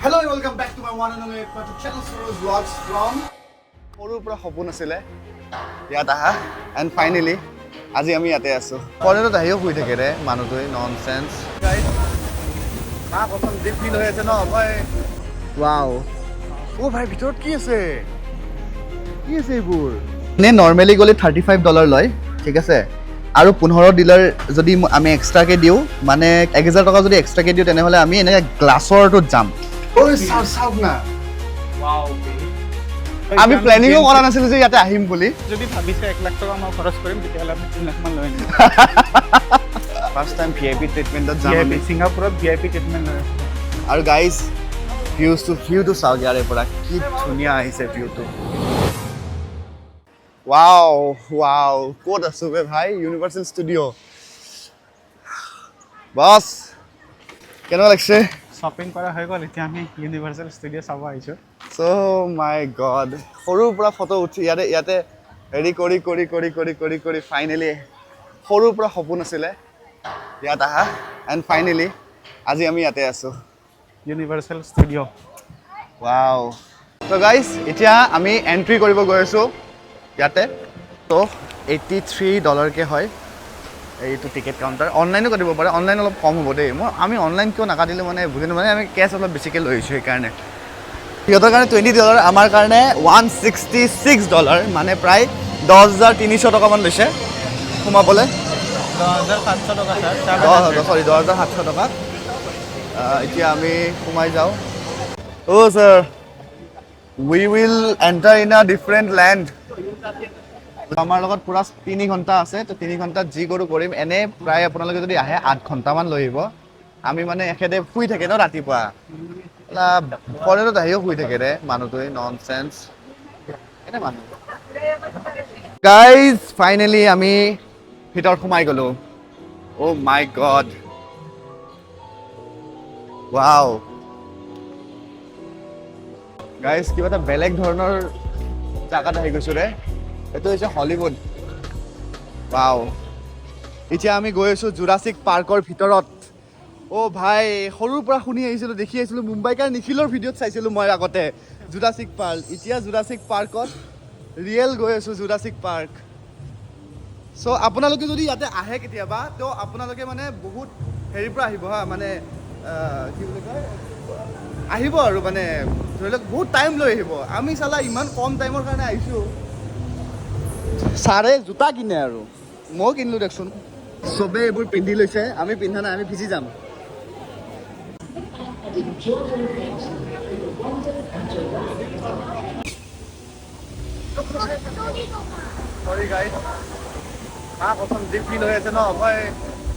Hello and welcome back to my one and only channel, Suraj Vlogs from সৰুৰ পৰা সপোন আছিলে ইয়াত আহা, এণ্ড ফাইনেলি আজি আমি ইয়াতে আছোঁ। ফৰেনত আহিও শুই থাকে ৰে মানুহটোৱে, নন চেন্স। মা কচম, যি ফিল হৈ আছে ন মই। ৱাও, অ' ভাই, ভিতৰত কি আছে? কি আছে এইবোৰ? এনেই নৰ্মেলি গ'লে $35 লয়, ঠিক আছে? আৰু 15 ডলাৰ যদি আমি এক্সট্ৰাকৈ দিওঁ, মানে 1000 টকা যদি এক্সট্ৰাকৈ দিওঁ, তেনেহ'লে আমি এনেকৈ গ্লাছৰটোত যাম। ঐ চাওক, চাওক না। আমি প্লেনিঙো কৰা নাছিলোঁ যে ইয়াতে আহিম বুলি। যদি ভাবিছে 1 লাখ টকা মই খৰচ কৰিম, তেতিয়াহ'লে আপুনি 3 লাখমান লৈ আনিব। ফাৰ্ষ্ট টাইম ভিআইপি ট্ৰিটমেণ্টত যাম ভি আই আমি। পি, ছিংগাপুৰত ভিআইপি ট্ৰিটমেণ্ট লৈ আছে। আৰু গাইজ, ভিউটো চাওক ইয়াৰে পৰা, কি ধুনীয়া আহিছে ভিউটো। ৱাও ৱাও, ক'ত আছো বে ভাই? Universal studio'. বছ, কেনেকুৱা লাগিছে? শ্বপিং কৰা হৈ গ'ল, এতিয়া আমি ইউনিভাৰ্চেল ষ্টুডিঅ' চাব আহিছোঁ। চ' মাই গড, সৰুৰ পৰা ফটো উঠি ইয়াতে ইয়াতে হেৰি কৰি কৰি কৰি কৰি কৰি কৰি ফাইনেলি, সৰুৰ পৰা সপোন আছিলে ইয়াত আহা, এণ্ড ফাইনেলি আজি আমি ইয়াতে আছোঁ। Universal studio. Wow. ত' গাইজ, এতিয়া আমি এণ্ট্ৰি কৰিব গৈ আছোঁ ইয়াতে। ত' 83 ডলাৰকৈ হয় এইটো টিকেট কাউণ্টাৰ। অনলাইনো কাটিব পাৰে, অনলাইন অলপ কম হ'ব দেই। আমি অনলাইন কিয় নাকাটিলোঁ মানে বুজি, মানে আমি কেছ অলপ বেছিকৈ লৈ আহিছোঁ সেইকাৰণে। সিহঁতৰ কাৰণে 20 ডলাৰ, আমাৰ কাৰণে $166, মানে প্ৰায় 10,300 টকামান লৈছে সোমাবলৈ। 10,700 টকা ছাৰ। দহ, চৰি, 10,700 টকা। এতিয়া আমি সোমাই যাওঁ। অ' sir, we will enter in a different land. আমাৰ লগত পূৰা 3 ঘণ্টা আছে, তো 3 ঘণ্টাত যি কৰোঁ কৰিম। এনে প্ৰায় আপোনালোকে যদি আহে, 8 ঘণ্টামান লৈ আহিব। আমি মানে এখেতে শুই থাকে ন ৰাতিপুৱা, ফৰেনত আহিও শুই থাকে ৰে মানুহটোৱে, নন চেন্স। এনে মানুহ। গাইজ, ফাইনেলি আমি ভিতৰত সোমাই গ'লো। অ' মাই গড, ৱাও। গাইজ, কিবা এটা বেলেগ ধৰণৰ জাগাত আহি গৈছো ৰে। এইটো হৈছে হলিউড। ৱাও, এতিয়া আমি গৈ আছো জুৰাছিক পাৰ্কৰ ভিতৰত। অ' ভাই, সৰুৰ পৰা শুনি আহিছিলোঁ, দেখি আহিছিলোঁ, মুম্বাইকাৰ নিখিলৰ ভিডিঅ'ত চাইছিলোঁ মই আগতে জুৰাছিক পাৰ্ক। এতিয়া জুৰাছিক পাৰ্কত ৰিয়েল গৈ আছোঁ, জুৰাছিক পাৰ্ক। চ' আপোনালোকে যদি ইয়াতে আহে কেতিয়াবা, তো আপোনালোকে মানে বহুত হেৰিৰ পৰা আহিব হা, মানে কি বুলি কয়, আহিব আৰু মানে ধৰি লওক বহুত টাইম লৈ আহিব। আমি চালা ইমান কম টাইমৰ কাৰণে আহিছোঁ। ছাৰে জোতা কিনে আৰু ময়ো কিনিলোঁ। দেচোন, চবেই এইবোৰ পিন্ধি লৈছে, আমি পিন্ধা নাই, আমি ভিজি যাম। And enjoy your adventure through the wonders of Jurassic Park. চৰি গাইজ, মা কচম, যি ফিল হৈ আছে ন, মই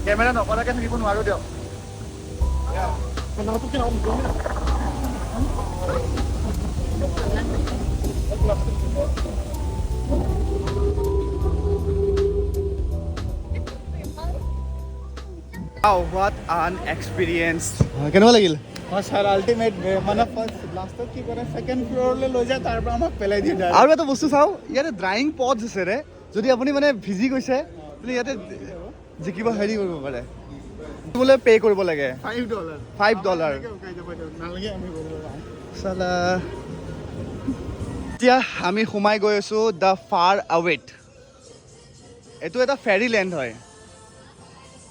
কেমেৰা নকৰাকৈ থাকিব নোৱাৰোঁ দিয়ক। Wow, what an experience! কেনেকুৱা লাগিল? অঁ ছাৰ, আল্টিমেট। মানে ফাৰ্ষ্ট লাষ্টত কি কৰে, ছেকেণ্ড ফ্ল'ৰলৈ লৈ যায়, তাৰ পৰা আমাক পেলাই দিয়ে direct। আৰু এটা বস্তু চাওঁ, ইয়াতে ড্ৰাইং পডছ আছে ৰে। যদি আপুনি মানে ভিজি গৈছে, আপুনি ইয়াতে জিকিব হেৰি কৰিব পাৰে। বোলে পে' কৰিব লাগে। $5। $5। নালাগে, আমি কৰিব। চালা, এতিয়া আমি সোমাই গৈ আছোঁ the far আৱেত। এইটো এটা ফেৰী লেণ্ড হয়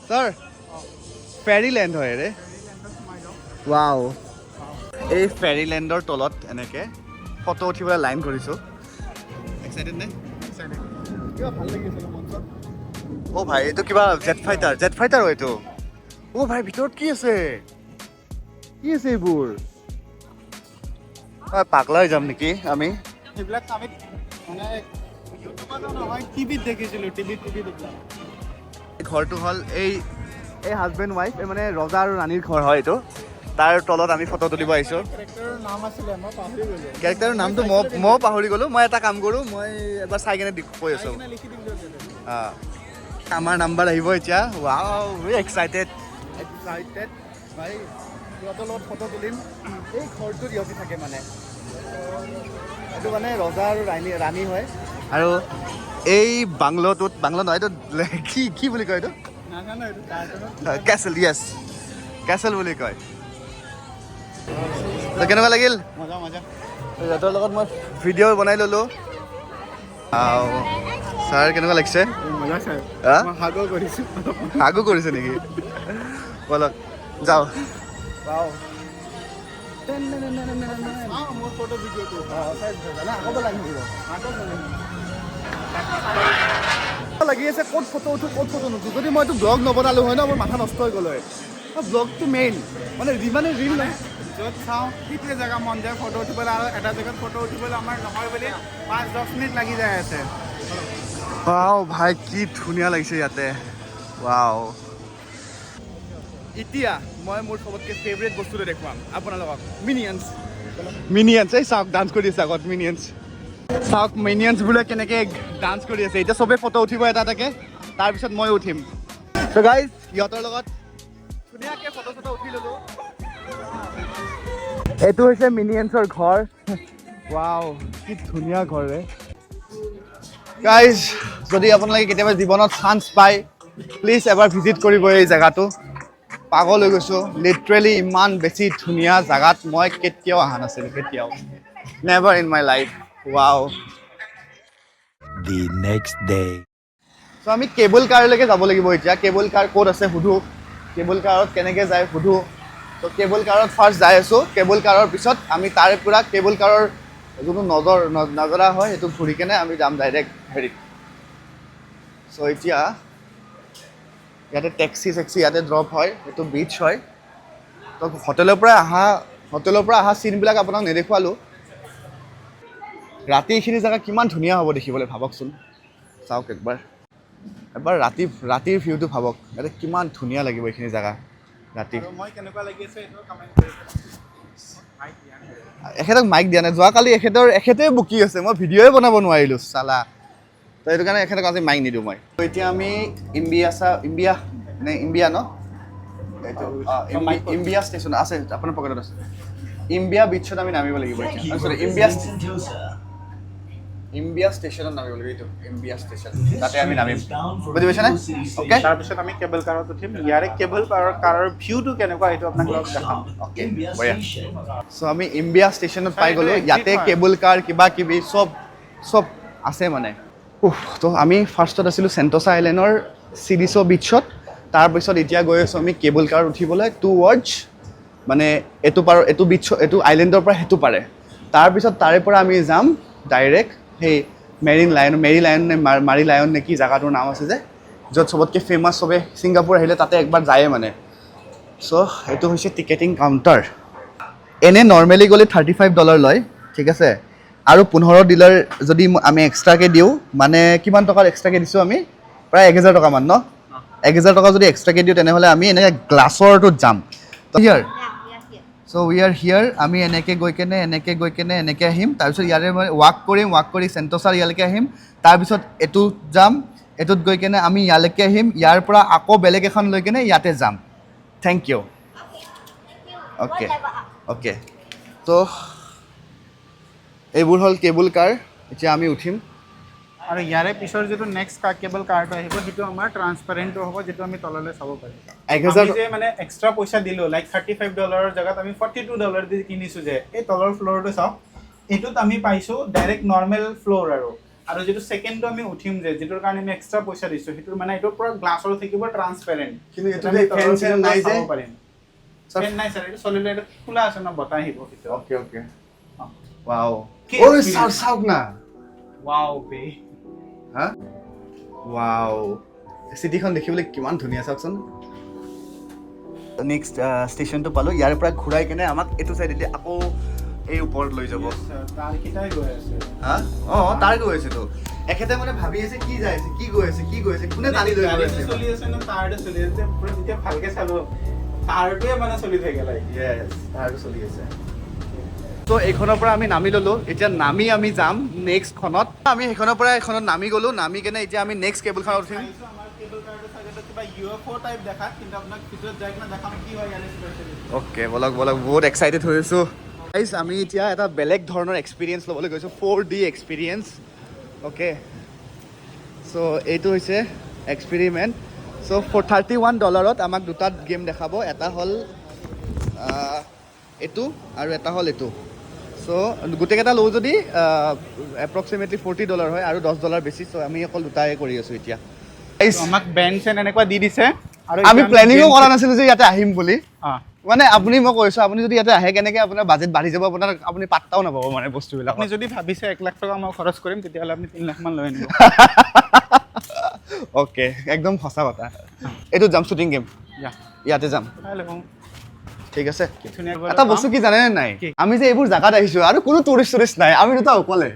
ছাৰ, ফেৰী লেণ্ড হয় ৰে। ৱাও, এই ফেৰী লেণ্ডৰ তলত এনেকে ফটো উঠিবলৈ লাইন কৰিছোঁ। এক্সাইটেড নে? কিবা ভাল লাগিছিল মন চন। অ' ভাই, এইটো কিবা জেট ফাইটাৰ, জেট ফাইটাৰ হয় এইটো। অ' ভাই, ভিতৰত কি আছে? কি আছে এইবোৰ? অ, পাগলা হৈ যাম নেকি আমি? সেইবিলাক আমি মানে ইউটিউবতো নহয়, টিভিত দেখিছিলোঁ, টিভিত এইবিলাক। ঘৰটো হ'ল এই এই হাজবেণ্ড ৱাইফ, এই মানে ৰজা আৰু ৰাণীৰ ঘৰ হয় এইটো। তাৰ তলত আমি ফটো তুলিব আহিছোঁ। কেৰেক্টাৰৰ নাম আছিলে, মই পাহৰি গ'লো। কেৰেক্টাৰৰ নামটো মই পাহৰি গ'লোঁ। মই এটা কাম কৰোঁ, মই এবাৰ চাই কেনে কৈ আছোঁ। চাই কিনে লিখি দিম দিয়ক ইয়াতে। অঁ, আমাৰ নাম্বাৰ আহিব এতিয়া। ৱাও, এক্সাইটেড, এক্সাইটেড ভাই। সিহঁতৰ লগত ফটো তুলিম। এই ঘৰটোত ইহঁতি থাকে, মানে এইটো মানে ৰজা আৰু ৰাণী হয়। আৰু এই বাংলোটোত, বাংলো নহয় এইটো, কি কি বুলি কয় এইটো? নাজানো, এইটো কাৰ্টুনত। কেচেল, য়েছ, কেচেল বুলি কয়। তো কেনেকুৱা লাগিল? মজা মজা। সিহঁতৰ লগত মই ভিডিঅ' বনাই ল'লোঁ। আৰু ছাৰ, কেনেকুৱা লাগিছে? মজা ছাৰ। হা? মই হাগো কৰিছোঁ। হাগো কৰিছে নেকি? ব'লক যাওঁ। মোৰ ফটো ভিডিঅ'টো। আকৌ লাগি আছে, ক'ত ফটো উঠো, ক'ত ফটো নুঠো। যদি মই এইটো ব্লগ নবনালোঁ হয় ন, মোৰ মাথা নষ্ট হৈ গ'ল হয়। ব্লগটো মেইন, মানে যিমানে ৰিল নাই। য'ত চাওঁ সেইটোৱে জেগা মন যায় ফটো উঠিবলৈ আৰু এটা জেগাত ফটো উঠিবলৈ আমাৰ নহয় বুলি 5-10 মিনিট লাগি যায় আছে। ৱাও ভাই, কি ধুনীয়া লাগিছে ইয়াতে, ৱাও। এতিয়া মই মোৰ চবতকৈ ফেভৰেট বস্তুটো দেখুৱাম আপোনালোকক, মিনিয়নছ। মিনিয়নছ, এই চাওক, ডান্স কৰি আছে আগত মিনিয়নছ। চাওক, মিনিয়নছ বোলে কেনেকৈ ডান্স কৰি আছে। এতিয়া চবে ফটো উঠিব এটা এটাকে, তাৰপিছত মই উঠিম। ত' গাইজ, সিহঁতৰ লগত ধুনীয়াকৈ ফটো চটো উঠি ল'লোঁ। এইটো হৈছে মিনিয়নছৰ ঘৰ। ৱাও, কি ধুনীয়া ঘৰ ৰে। গাইজ, যদি আপোনালোকে কেতিয়াবা জীৱনত চান্স পায়, প্লিজ এবাৰ ভিজিট কৰিব এই জেগাটো। পাগল হৈ গৈছোঁ লিটাৰেলি। ইমান বেছি ধুনীয়া জেগাত মই কেতিয়াও অহা নাছিলোঁ, কেতিয়াও, never in my life, wow. The next day. চ' আমি কেবল কাৰলৈকে যাব লাগিব এতিয়া। কেবল কাৰ ক'ত আছে সুধোঁ, কেবল কাৰত কেনেকৈ যায় সুধোঁ। ত' কেবল কাৰত ফাৰ্ষ্ট যাই আছোঁ। কেবল কাৰৰ পিছত আমি তাৰে পৰা কেবল কাৰৰ যোনটো নজৰা হয়, সেইটো ঘূৰি কেনে আমি যাম ডাইৰেক্ট হেৰিত। চ' এতিয়া ইয়াতে টেক্সি চেক্সি ইয়াতে ড্ৰপ হয়। এইটো বিচ হয়। তো হোটেলৰ পৰা অহা চিনবিলাক আপোনাক নেদেখুৱালোঁ। ৰাতি এইখিনি জেগা কিমান ধুনীয়া হ'ব দেখিবলৈ, ভাবকচোন। চাওক একবাৰ, এবাৰ ৰাতিৰ ভিউটো ভাবক, ইয়াতে কিমান ধুনীয়া লাগিব এইখিনি জেগা ৰাতি। আৰু মই কেনেকুৱা লাগি আছে এইটো কমেণ্ট কৰিব। মাইক দিয়া নাই। এখেতক মাইক দিয়া নাই। যোৱাকালি এখেতে বকি আছে, মই ভিডিঅ'য়ে বনাব নোৱাৰিলোঁ চালা। তো সেইটো কাৰণে এখেতক আজি মাইক নিদিওঁ মই। তো এতিয়া আমি ইম্বিয়াছা, ইম্বিয়া নে ইম্বিয়া ন এইটো, অঁ, ইম্বিয়া ষ্টেচন আছে, আপোনাৰ পকেটত আছে। ইম্বিয়া বিচত আমি নামিব লাগিব এতিয়া। চৰি, ইম্বিয়া ষ্টেচনত নামিব লাগিব। এইটো ইম্বিয়া ষ্টেচন, তাতে আমি নামিম, বুজি পাইছেনে? অ'কে। তাৰপিছত আমি কেবল কাৰত উঠিম। ইয়াৰে কেবল কাৰৰ ভিউটো কেনেকুৱা, সেইটো আপোনাক অলপ দেখাম। অ'কে, বঢ়িয়া। চ' আমি ইম্বিয়া ষ্টেচনত পাই গ'লোঁ। এইটো exit ইয়াতে হয়। কেবল কাৰ কিবা কিবি চব চব আছে মানে। উফ, তো আমি ফাৰ্ষ্টত আছিলোঁ চেণ্টছা আইলেণ্ডৰ চিডিছ' বিচত। তাৰপিছত এতিয়া গৈ আছোঁ আমি কেবল কাৰ উঠিবলৈ টু ৱাৰ্ডছ, মানে এইটো পাৰ, এইটো বিচ, এইটো আইলেণ্ডৰ পৰা সেইটো পাৰে। তাৰপিছত তাৰে পৰা আমি যাম ডাইৰেক্ট সেই মেৰিন লায়ন, মেৰি লায়ন নে মাৰি লায়ন নে কি জেগাটোৰ নাম আছে যে, য'ত চবতকৈ ফেমাছ, চবে ছিংগাপুৰ আহিলে তাতে একবাৰ যায়ে মানে। চ' এইটো হৈছে টিকেটিং কাউণ্টাৰ। এনে নৰ্মেলি গ'লে 35 ডলাৰ লয়, ঠিক আছে? আৰু 15 ডলাৰ যদি আমি এক্সট্ৰাকৈ দিওঁ, মানে কিমান টকাৰ এক্সট্ৰাকৈ দিছোঁ আমি? প্ৰায় 1000 টকামান ন? 1000 টকা যদি এক্সট্ৰাকৈ দিওঁ, তেনেহ'লে আমি এনেকৈ গ্লাছৰটোত যাম। হিয়াৰ। Yeah, we are here. So we are here. আমি এনেকৈ গৈ কেনে, এনেকৈ গৈ কেনে, এনেকৈ আহিম। তাৰপিছত ইয়াৰে মানে ৱাক কৰিম, ৱাক কৰি চেণ্টছাৰ ইয়ালৈকে আহিম। তাৰপিছত এইটোত যাম, এইটোত গৈ কেনে আমি ইয়ালৈকে আহিম। ইয়াৰ পৰা আকৌ বেলেগ এখন লৈ কেনে ইয়াতে যাম। Thank you. Okay. Thank you. Okay. One level up. Okay, তো এইবোৰ হ'ল কেবুল কাৰ। এতিয়া আমি উঠিম। আৰু ইয়াৰে পিছৰ যিটো নেক্সট কেবল কাৰটো আহিব, সেইটো আমাৰ ট্ৰান্সপাৰেণ্টটো হ'ব, যিটো আমি তললৈ চাব পাৰিম। 1000 আমি যে মানে এক্সট্ৰা পইচা দিলোঁ, লাইক 35 ডলাৰৰ জেগাত আমি 42 ডলাৰ দি কিনিছোঁ যে, এই তলৰ ফ্ল'ৰটো চাওক, এইটোত আমি পাইছোঁ ডাইৰেক্ট নৰ্মেল ফ্ল'ৰ। আৰু যিটো ছেকেণ্ডটো আমি উঠিম যে, যিটোৰ কাৰণে আমি এক্সট্ৰা পইচা দিছোঁ, সেইটোৰ মানে এইটো পূৰা গ্লাছৰ থাকিব, ট্ৰান্সপেৰেণ্ট। কিন্তু এইটো যে ফেন চেন নাই যে? চাব পাৰিম। ফেন নাই ছাৰ, এইটো চলিলে এইটো খোলা আছে ন, বতাহ আহিব ভিতৰত। Okay okay wow. কি ঐ experience? চাওক, চাওক না। ৱাও বে। হা, ৱাও, চিটিখন দেখিবলৈ কিমান ধুনীয়া, চাওকচোন। নেক্সট ষ্টেচনটো পালোঁ। ইয়াৰ পৰা ঘূৰাই কেনে আমাক এইটো চাইডেদি আকৌ এই ওপৰত লৈ যাব। তাৰকেইটাই গৈ আছে। হা, অঁ, তাৰ গৈ আছেতো। এখেতে মানে ভাবি আছে, কি যাই আছে, কি গৈ আছে, কি গৈ আছে, কোনে টানি লৈ গৈ গাড়ীটো আছে। চলি আছে নে তাৰটো চলি আছে? পুৰা যেতিয়া ভালকে চালো, তাৰটোৱে মানে চলি থাকে লাইক। য়েছ, তাৰটো চলি আছে। ত' এইখনৰ পৰা আমি নামি ল'লোঁ। এতিয়া নামি আমি যাম নেক্সটখনত। আমি সেইখনৰ পৰা এইখনত নামি গ'লোঁ। নামি কেনে এতিয়া আমি নেক্সট কেবলখনত উঠিম। চাইছো, আমাৰ কেবল কাৰটো চাগে কিবা ইউএফঅ টাইপ দেখা, কিন্তু আপোনাক ভিতৰত যাই কিনে দেখাম কি হয় ইয়াৰে স্পেচিয়েলিটি। অ'কে, ব'লক ব'লক, বহুত এক্সাইটেড হৈ আছোঁ। গাইজ, আমি এতিয়া এটা বেলেগ ধৰণৰ এক্সপিৰিয়েঞ্চ ল'বলৈ গৈছোঁ, 4D experience. Okay, চ' এইটো হৈছে এক্সপেৰিমেণ্ট। চ' ফৰ 31 ডলাৰত আমাক দুটা গেম দেখাব। এটা হ'ল এইটো আৰু এটা হ'ল এইটো। চ' গোটেইকেইটা লওঁ যদি এপ্ৰক্সিমেটলি $40 হয় আৰু $10 বেছি। চ' আমি অকল দুটাই কৰি আছোঁ এতিয়া। আমাক বেণ্ড চেন এনেকুৱা দি দিছে আৰু আমি প্লেনিঙো কৰা নাছিলোঁ যে ইয়াতে আহিম বুলি। অঁ। মানে আপুনি, মই কৈছোঁ, আপুনি যদি ইয়াতে আহে কেনেকৈ আপোনাৰ বাজেট বাঢ়ি যাব, আপোনাৰ আপুনি পাত্তাও নাপাব মানে বস্তুবিলাক। আপুনি যদি ভাবিছে 1 লাখ টকা মই খৰচ কৰিম, তেতিয়াহ'লে আপুনি 3 লাখমান লৈ আনিব। অ'কে, একদম সঁচা কথা। এইটোত যাম, শ্বুটিং গেম। যা। ইয়াতে যাম। হেল্ল'। ঠিক আছে। কি ধুনীয়া। এটা বস্তু কি জানেনে নাই? কি? আমি যে এইবোৰ জাগাত আহিছো আৰু কোনো টুৰিষ্ট চুৰিষ্ট নাই, আমি দুটা অকলে।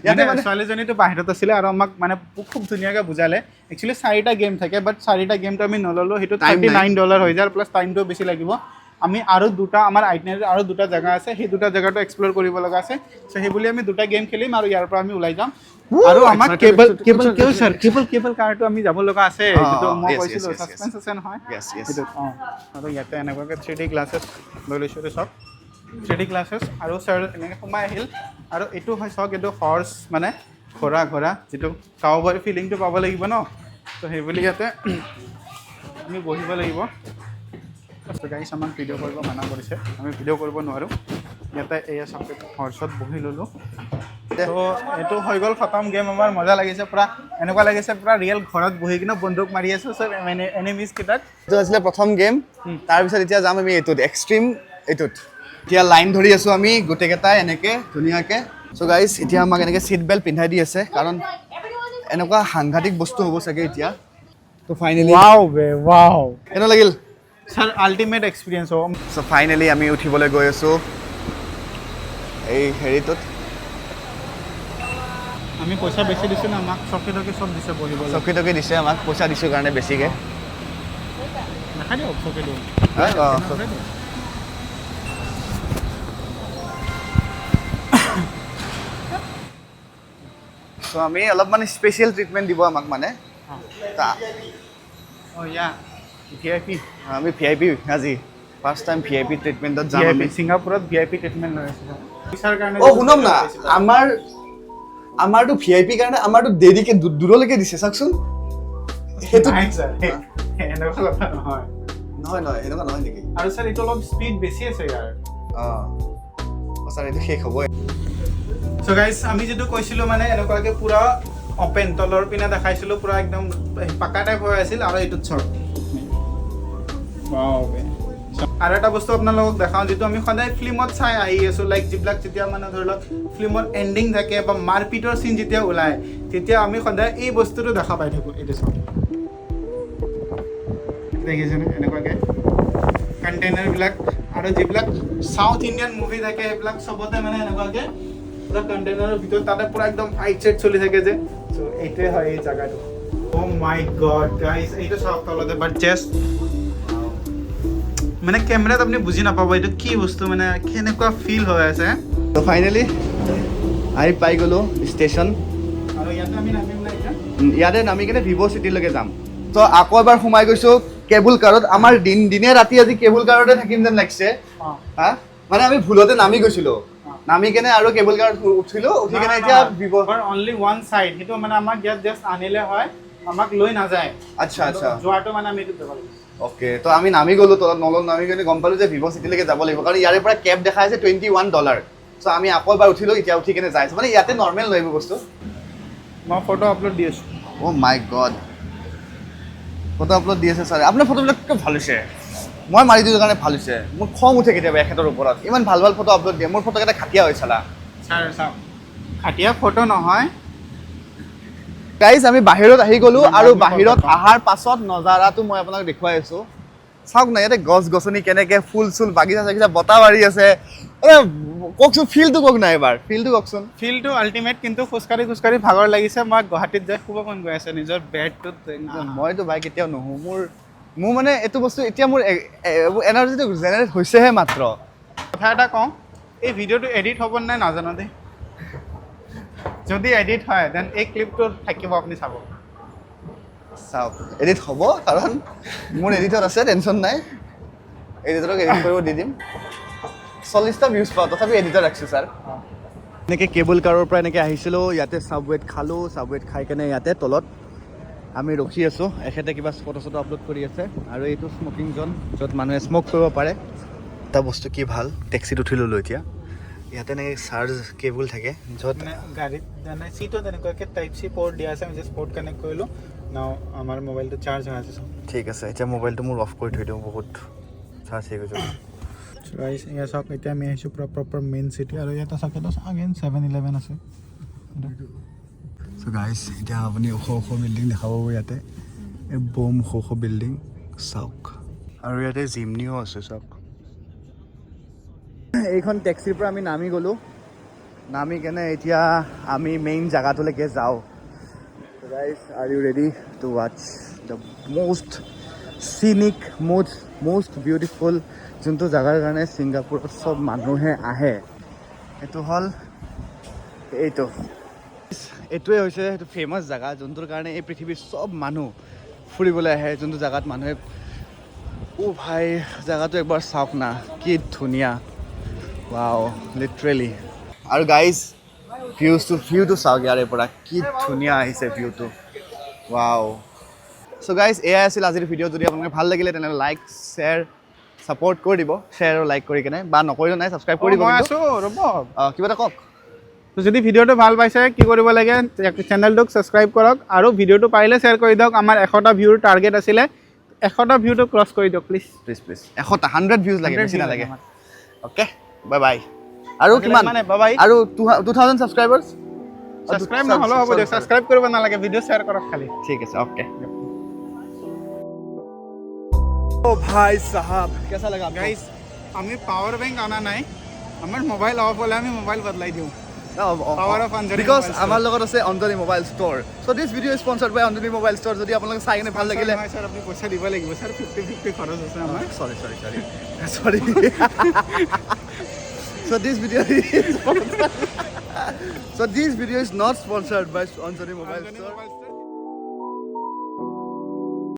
ইয়াতে ইয়াতে মানে- ছোৱালীজনীটো বাহিৰত আছিলে আৰু আমাক মানে খুব ধুনীয়াকৈ বুজালে। একচুৱেলি চাৰিটা গেম থাকে, বাট চাৰিটা গেমটো আমি নল'লো। সেইটো Time $39 হৈ যায়, প্লাছ টাইমটো বেছি লাগিব। আমি আৰু দুটা, আমাৰ আইটিনাৰীত আৰু দুটা জেগা আছে, সেই দুটা জেগাটো এক্সপ্ল'ৰ কৰিব লগা আছে। চ' সেইবুলি আমি দুটা গেম খেলিম আৰু ইয়াৰ পৰা আমি ওলাই যাম। Woo, আৰু আমাক excited, cable excited, cable excited. Cable sir, cable cable কাৰটো আমি যাব লগা আছে। যিটো মই কৈছিলোঁ, ছাছপেঞ্চ আছে নহয়। Yes. সেইটো অঁ। আৰু ইয়াতে এনেকুৱাকৈ 3D glasses লৈ লৈছোঁ। এইটো চাওক, 3D glasses. আৰু ছাৰ এনেকৈ সোমাই আহিল আৰু এইটো হয় চাওক, এইটো হৰ্চ, মানে ঘোঁৰা, ঘোঁৰা যিটো কাউবয় ফিলিংটো পাব লাগিব ন। ত' সেইবুলি ইয়াতে আমি বহিব লাগিব। গাইছ, আমাক ভিডিঅ' কৰিব মানা কৰিছে, আমি ভিডিঅ' কৰিব নোৱাৰোঁ ইয়াতে। এয়া চাওক, হৰ্চত বহি ল'লোঁ। ত' এইটো হৈ গ'ল, খতম গেম আমাৰ। মজা লাগিছে পূৰা, এনেকুৱা লাগিছে পূৰা ৰিয়েল ঘৰত বহি কিনে বন্দুক মাৰি আছোঁ চব এনিমিজ কেইটাক। এইটো আছিলে প্ৰথম গেম। তাৰপিছত এতিয়া যাম আমি এইটোত, এক্সট্ৰিম এইটোত। এতিয়া লাইন ধৰি আছোঁ আমি গোটেইকেইটাই এনেকৈ ধুনীয়াকৈ। চ' গাইজ, এতিয়া আমাক এনেকৈ চিট বেল্ট পিন্ধাই দি আছে, কাৰণ এনেকুৱা সাংঘাতিক বস্তু হ'ব চাগে এতিয়া। ত' ফাইনেলি ৱাও বে ৱাও! কেনে লাগিল? ছাৰ, আল্টিমেট এক্সপিৰিয়েঞ্চ হ'ব। চ' ফাইনেলি আমি উঠিবলৈ গৈ আছোঁ এই হেৰিটোত। আমি পইচা বেছি দিছোঁ ন, আমাক চকী টকী চব দিছে বহিবলৈ। চকী টকী দিছে আমাক, পইচা দিছোঁ কাৰণে বেছিকৈ। দেখাই দিয়ক চকীটো। হা? অঁ। দেখাই দিয়ক। চ' আমি অলপমান স্পেচিয়েল ট্ৰিটমেণ্ট দিব আমাক মানে। অঁ, ইয়া ভিআইপি। আমি ভিআইপি, আজি ফাৰ্ষ্ট টাইম ভিআইপি ট্ৰিটমেণ্টত যাম ভিআইপি। আমি। ছিংগাপুৰত ভিআইপি ট্ৰিটমেণ্ট লৈ আছে পইচাৰ কাৰণে। অ' শুনক না, আমাৰতো ভিআইপি কাৰণে আমাৰতো দেৰিকে দূৰলৈকে দিছে, চাওকচোন সেইটো। নাই ছাৰ, এনেকুৱা কথা নহয়। নহয় নহয়, এনেকুৱা নহয় নেকি? আৰু ছাৰ, এইটো অলপ স্পীড বেছি আছে ইয়াৰ। অঁ অঁ, ছাৰ, এইটো শেষ হ'বই। চ' গাইজ, আমি যিটো কৈছিলোঁ, মানে এনেকুৱাকৈ পূৰা অপেন তলৰ পিনে দেখাইছিলোঁ, পূৰা একদম পাকা টাইপ হৈ আছিল। আৰু এইটোত চাওক। Wow, বে। আৰু এটা বস্তু আপোনালোকক দেখাওঁ, যিটো আমি সদায় ফিল্মত চাই আহি আছোঁ। লাইক যিবিলাক যেতিয়া মানে ধৰি লওক ফিল্মত এণ্ডিং থাকে বা মাৰপিটৰ চিন যেতিয়া ওলায়, তেতিয়া আমি সদায় এই বস্তুটো দেখা পাই থাকোঁ। এইটো চাওক, দেখিছেনে? এনেকুৱাকৈ কণ্টেইনাৰবিলাক। আৰু যিবিলাক চাউথ ইণ্ডিয়ান মুভি থাকে, সেইবিলাক চবতে মানে এনেকুৱাকৈ পূৰা কণ্টেইনাৰৰ ভিতৰত তাতে পূৰা একদম ফাইট চাইট চলি থাকে যে। চ' এইটোৱে হয় এই জেগাটো। অ' মাই গড গাইজ, এইটো চাওক তলতে। বাট জাষ্ট মানে কেমেৰাত আপুনি বুজি নাপাব এইটো কি বস্তু, মানে কেনেকুৱা ফিল হৈ আছে। ত' ফাইনেলি আহি পাই গ'লোঁ ষ্টেচন। আৰু ইয়াতে আমি নামিম না এতিয়া? ইয়াতে নামি কিনে ভিভ' চিটিলৈকে যাম। ত' আকৌ এবাৰ সোমাই গৈছোঁ কেবুল কাৰত। আমাৰ দিন দিনে ৰাতি আজি কেবুল কাৰতে থাকিম যেন লাগিছে। হা, মানে আমি ভুলতে নামি গৈছিলোঁ, নামি কেনে আৰু কেবুল কাৰত উঠিলোঁ, উঠি কেনে এতিয়া ভিভ' অনলি ওৱান চাইড। সেইটো মানে আমাক ইয়াত জাষ্ট আনিলে হয়, আমাক লৈ নাযায়। আচ্ছা। যোৱাটো মানে আমি এইটোত যাব লাগিব। অ'কে, তো আমি নামি গ'লো তলত। নলত নামি কিনে গম পালোঁ যে ভিভ' চিটিলৈকে যাব লাগিব, কাৰণ ইয়াৰে পৰা কেব দেখাই আছে $21। চ' আমি আকৌ এবাৰ উঠিলোঁ, এতিয়া উঠি কেনে যাই আছোঁ। মানে ইয়াতে নৰ্মেল নহয় এইবোৰ বস্তু। মই ফটো আপলোড দি আছোঁ। অ' মাই গড, ফটো আপলোড দি আছে ছাৰে। আপোনাৰ ফটোবিলাক কিয় ভাল হৈছে? মই মাৰি দিছোঁ কাৰণে ভাল হৈছে। মোৰ খং উঠে কেতিয়াবা এখেতৰ ওপৰত, ইমান ভাল ভাল ফটো আপলোড দিয়ে, মোৰ ফটোকেইটা ঘাটিয়া হৈ চালা। ছাৰ চাওক, ঘাটিয়া ফটো নহয়। গাইজ, আমি বাহিৰত আহি গ'লো ইমান আৰু দামী বাহিৰত ফটো। অহাৰ পাছত নজাৰাটো মই আপোনাক দেখুৱাই আছোঁ। চাওক না, ইয়াতে গছ গছনি কেনেকে, ফুল চুল, বাগিচা চাগিচা, বতাহ মাৰি আছে। এ, কওকচোন, ফিলটো কওক না এবাৰ, ফিলটো কওকচোন। ফিলটো আল্টিমেট, কিন্তু খোজকাঢ়ি খোজকাঢ়ি ভাগৰ লাগিছে। মই গুৱাহাটীত যাই শুব মন গৈ আছে নিজৰ বেডটোত একদম। মইতো ভাই কেতিয়াও নুশু। মোৰ মানে এইটো বস্তু এতিয়া মোৰ এনাৰ্জিটো জেনেৰেট হৈছেহে মাত্ৰ। কথা এটা কওঁ, এই ভিডিঅ'টো এডিট হ'ব নাই নাজানো দেই। যদি এডিট হয়, then এই ক্লিপটো থাকিব, আপুনি চাব। চাওক, এডিট হ'ব, কাৰণ মোৰ এডিটৰ আছে, টেনশ্যন নাই। এডিটৰক এডিট কৰিব দি দিম। 40টা ভিউজ পাওঁ, তথাপি এডিটৰ ৰাখিছোঁ ছাৰ। এনেকৈ কেবুল কাৰৰ পৰা এনেকৈ আহিছিলোঁ, ইয়াতে চাবৱেত খালোঁ। চাবৱেত খাই কেনে ইয়াতে তলত আমি ৰখি আছোঁ। এখেতে কিবা ফটো চটো আপলোড কৰি আছে। আৰু এইটো স্মকিং জ'ন, য'ত মানুহে স্মক কৰিব পাৰে। এটা বস্তু কি ভাল, টেক্সিত উঠি ল'লোঁ এতিয়া। ইয়াতে এনেকৈ চাৰ্জ কেবুল থাকে য'ত মানে গাড়ীত মানে চিটো তেনেকুৱাকৈ টাইপ চি পৰ্ট দিয়া আছে। আমি জাষ্ট পৰ্ট কানেক্ট কৰিলোঁ, নাও আমাৰ মোবাইলটো চাৰ্জ হৈ আছে। ঠিক আছে, এতিয়া মোবাইলটো মোৰ অফ কৰি থৈ দিওঁ, বহুত চাৰ্জ হৈ গৈছে। গাইছ, এয়া চাওক, এতিয়া আমি আহিছোঁ পূৰা প্ৰপাৰ মেইন চিটি আৰু ইয়াতে চাওক, এইটো আগেইন 7-Eleven আছে। চ' গাইজ, এতিয়া আপুনি ওখ ওখ বিল্ডিং দেখা পাব ইয়াতে। এই বম ওখ ওখ বিল্ডিং চাওক। আৰু ইয়াতে জিমনিও আছে, চাওক। এইখন টেক্সিৰ পৰা আমি নামি গ'লোঁ। নামি কেনে এতিয়া আমি মেইন জেগাটোলৈকে যাওঁ। Guys, are you ready to watch the most scenic, most beautiful, যোনটো জেগাৰ কাৰণে ছিংগাপুৰত চব মানুহে আহে? সেইটো হ'ল এইটো। এইটোৱে হৈছে সেইটো ফেমাছ জেগা, যোনটোৰ কাৰণে এই পৃথিৱীৰ চব মানুহ ফুৰিবলৈ আহে। যোনটো জেগাত মানুহে, অ' ভাই, জেগাটো একবাৰ চাওক না, কি ধুনীয়া! Wow, literally. আৰু গাইজ, ভিউটো চাওক ইয়াৰে পৰা, কি ধুনীয়া আহিছে ভিউটো। ৱাও! চ' গাইজ, এয়াই আছিল আজিৰ ভিডিঅ'। যদি আপোনালোকে ভাল লাগিলে, তেনেহ'লে লাইক, শ্বেয়াৰ, ছাপৰ্ট কৰি দিব। শ্বেয়াৰ আৰু লাইক কৰি কেনে বা নকৰিলেও নাই, ছাবস্ক্ৰাইব কৰি দিব মই কিন্তু। আছোঁ, ৰ'ব। অঁ, কিবা এটা কওক। তো যদি ভিডিঅ'টো ভাল পাইছে, কি কৰিব লাগে? চেনেলটোক ছাবস্ক্ৰাইব কৰক আৰু ভিডিঅ'টো পাৰিলে শ্বেয়াৰ কৰি দিয়ক। আমাৰ 100টা ভিউৰ টাৰ্গেট আছিলে, 100টা ভিউটো ক্ৰছ কৰি দিয়ক প্লিজ। প্লিজ প্লিজ, 100টা, 100 ভিউজ লাগে, 100 বেছি views নালাগে। লাগে। Okay, bye bye. আৰু আজিলৈ কিমান ইমানে, bye bye. আৰু 2000 ছাবস্ক্ৰাইবাৰ্ছ। ছাবস্ক্ৰাইব নহ'লেও হ'ব দিয়ক, ছাবস্ক্ৰাইব কৰিব নালাগে, ভিডিঅ' শ্বেয়াৰ কৰক খালি। ঠিক আছে, অ'কে। ओ भाई साहब, कैसा लगा आपको? গাইজ, আমি পাৱাৰ বেংক অনা নাই। আমাৰ মোবাইল অফ হ'লে আমি মোবাইল বদলাই দিওঁ। Power of Anjani because Mobile Store. আমাৰ লগত আছে Anjani mobile store. So this video is sponsored by Anjani Mobile Store. যদি আপোনালোকে চাই কিনে ভাল লাগিলে নহয় ছাৰ, আপুনি পইচা দিব লাগিব ছাৰ, 50-50 খৰচ আছে আমাৰ। Sorry, sorry, sorry, sorry. So this video is not sponsored by Anjani Mobile Anjani Store. Mobile.